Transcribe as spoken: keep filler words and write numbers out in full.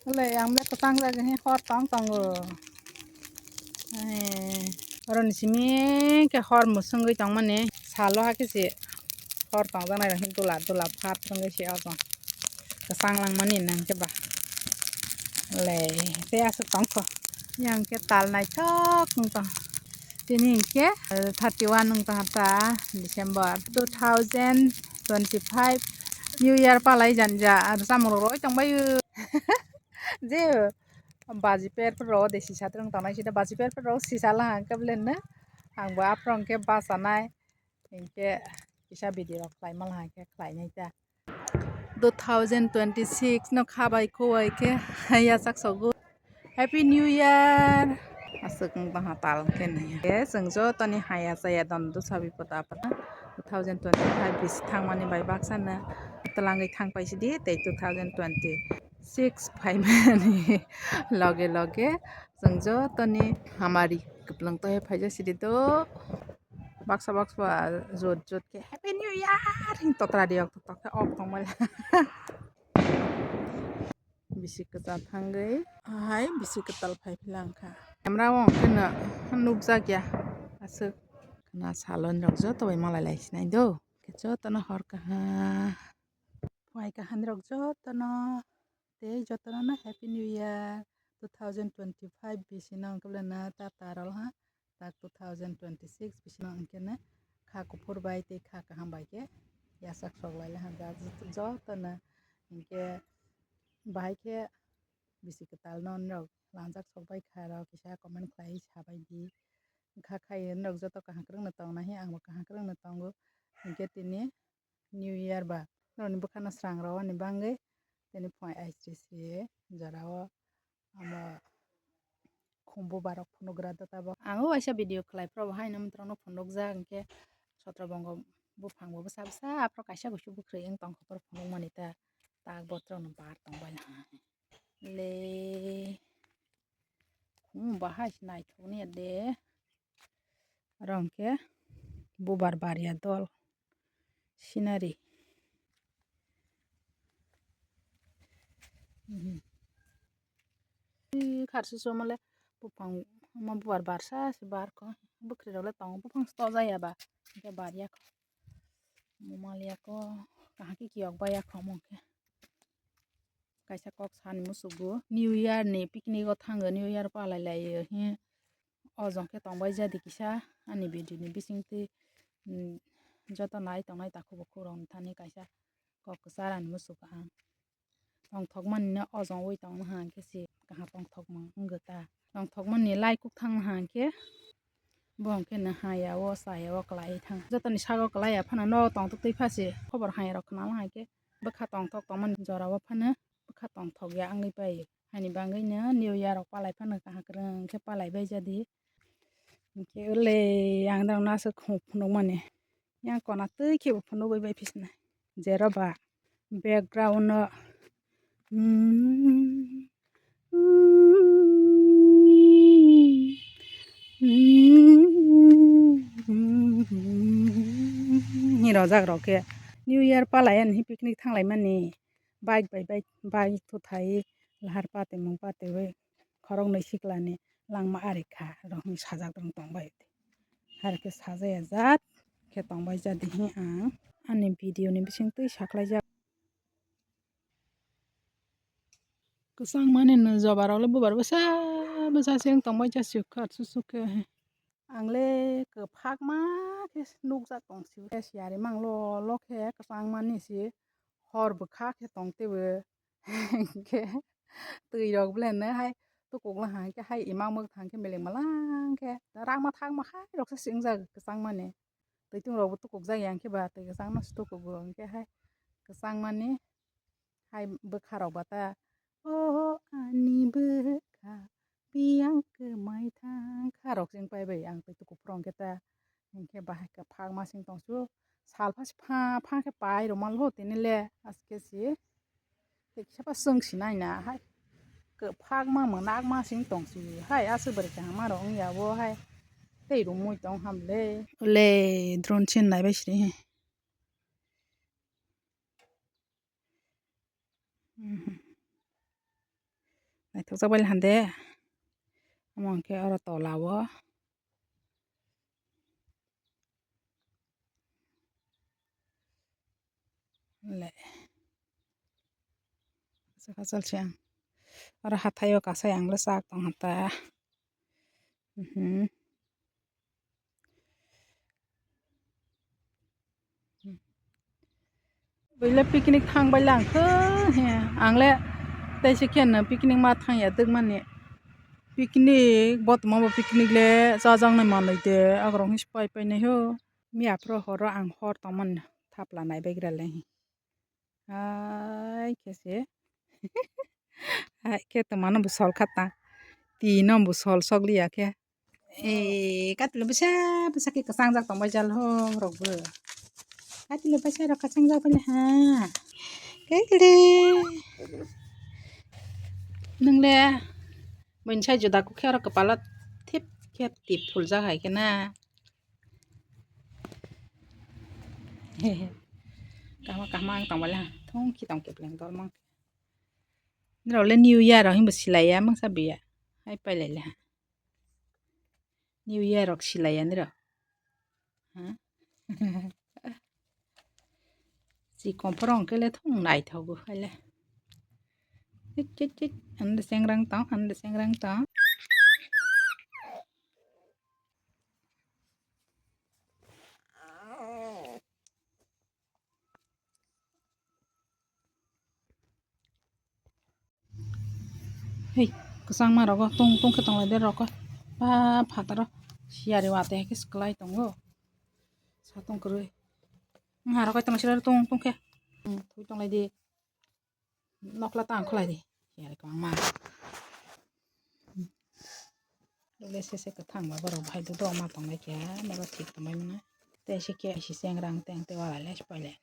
Wle ang le kwchang jagani hor tong tongo. Ai, oroni simi khe hor mwswngwi tongmani salo hakhe se hor tongjaknai rok khe dula dula phat wngwi se obo kwchang langmani nang khe ba. Le tei aswk tongkho. Yang khe tal naithok wng tong. Tini hinkhe thirty one wng tong ta December two thousand twenty five New Year palai janja aro chamung rok roi tongbai. Je baji per per rok de sisa twrwng tongnai sida baji per per rok sisa lang khe blen no ang bo aphuru hwnkhe bachanai hinkhe kisa video rok khlaima lang khe khlainai ta. Two thousand twenty six no kha bai kho bai khe yachak sogo. Happy New Year. Aswk wng tongha tal khe nai. Yes, chwng jotoni haya chaya don dusha bipod apod no two thousand twenty five bisi thangmani bai baksa no twlangwi thang paisidi tei two thousand twenty six phaimani loge loge chwng jotoni hamari kwplwng tohe phaijak sidi do. Baksa baksa jot jot khe Happy New Year hin totra riyok tok khe ok tongmani. Bisi kwtal thangwi hai bisi kwtal phai phila wngkha. Camera o hwnkhe no nukjak ya aswk. Khna salon rok joto bai malai lai sinai do. Khe jotono hor kaha. Phai kaha ni rok jotono tei jotono no Happy New Year two thousand twenty five bisino hwnkhe bwleno ta tarol ha. Tak two thousand twenty six bisino hwnkhe no kha kuphur bai tei kha kaham bai khe yachak sok lai le hamjak jotono hinkhe bahai khe bisi kwtal no norok lanjak sok bai kha rok kisa comment khlai sabai di kha khai norok joto kaham kwrwng no tong nai ang bo kaham kwrwng no tongo hinkhe tini New Year ba norokni bwkhano srang rwani bagwi tini phai aisri sri jorao. Omo khum bubar rok phunugra da tabok. Ang o waisa video khlai phuru bo haino mwtrok no phunukjak hinkhe sotro bongo buphang bo bwsa bwsa aphuru kaisa kusu bwkhwrwi wng tongkha phuru phunukmani ta tak botrok no bar tongbai ha le khum bahai se naithok ni de. Aro hwnkhe bubar baria dol scenery. Kharsusu mole buphang omo bubar barsa se barkho bwkhwrwi rok le tongo buphang se tojaya ba hwnkhe baria kho omo maliya kho kaham khe kiyok baiya kho omo khe. Kaisa kok sani musugo New Year ni picnic o thango New Year palai lai o hin o jong khe tongbai jadi kisa ani video ni bising twi joto nai tongnai takhuk bukhuk rok ni thani kaisa kok kwchar ani musugo ang tongthok mani no o jong wi tong ha hwnkhe se kaham tongthok ma wngwi ta tongthok mani lai kuk thang ha hwnkhe. Bo hwnkhe no haya o chaya o kwlai thang jotoni sago kwlai ya phano no tongtwk twi phasi khobor haya rok khna hai khe bwkha tongthok tongmani jora o phano bwkha tongthok ya wngwi pai haini bagwi no new year rok palai phano kaham kwrwng khe palai bai jadi hinkhe le ang dang no aswk khum phunuk mani yang kona twi khe bo phunugwi bai phisnai. Jeroba background o ni rojak rok khe new year palai ani picnic thanglai mani bike bai bike bike thuthai lahar pate mung pate bai khoroknwi siklani langma ari kha rok sajak rok tongbai. Hai khe sajaya jat khe tongbai jadi hi ang ani video ni bising twi saklaijak. Kwchang mani no joba rok le bubar bwsa bwsa se wng tongbai jasi kha susu khe. Ang le kwphakma khe nukjak tong si khe siyari mang lo lo khe kwchang mani si hor bwkha khe tong tei bo. Hinkhe twi rok belai no hai tukuk lang hai khe hai ima mwk thang khe beleng malang khe rakma thakma hai rok se swngjak kwchang mani twi tung rok bo tukuk jak ya hinkhe ba twi kwchang no se tukuk bo hinkhe hai kwchang mani hai bwkha rok ba ta o ani bwkha biyang kwmai thang kha rok se wng pai bai ang twi tukuk phuru hinkhe ta. Hinkhe bahai kwphakma sing tong su sal pha pha khe pai rwma lo tini le aske si tei kisa pa chwng si nai na hai kwphakma mwnakma sing tong si hai aswk bwrwi kaham ma rok wng ya bo hai tei rwmwi tong ham le. Le drone chin nai bai siri. Naithokjak bai hande. Omo hwnkhe oro tola o. Le. Kachal se ang. Oro hathai o kasai ang le chak tong kha ta. Mhm. Buile picnic thang bai lang khe, he, ang le tei se khe no picnic ma thang ya twk mani. Picnic, bo tongma bo picnic le chajaknai manwi de, agrong hi pai pai nai ho. Miya phuru horo ang hor tongmani thapla nai bai gra le. Hai khe se. Hai khe tongmano bo sol kha ta. Twi no bo sol sok liya khe. Ee, katilo bisa bisa khe kwchang jak tong bai jal ho rok bo. Katilo bisa rok kwchang jak bai ha. Kekle. Nung le. Buini sai juda kukhe oro kwpalo thip khe tip phul jak hai khe na. Kahma kahma ang tong bai le ha. Thong khi tong kipleng dol mang. Nrok le New Year rok himbo silai ya mangsa biya. Hai pai lai le ha. New Year rok silai ya nrok. Ha? Chikon phoro hwnkhe le thung naithogo hai le. Chit, chit, chit. Ande sengrang tong, ande sengrang tong. Hei, kwchangma rogo tung tung khe tonglai de roko. Ba phataro siyari watwi hai khe swklai tongo. Satung kwrwi. Wngha rok hai tongla sira tung tung khe. Hmm, thui tonglai di. Nokla tang kholai di. Siyari kwbangma. Dole sese kwthang ba borok bahai dudu ma tonglai khe, norok thik tongmani. Tei se khe si chengrang teng tei walai le se pailai.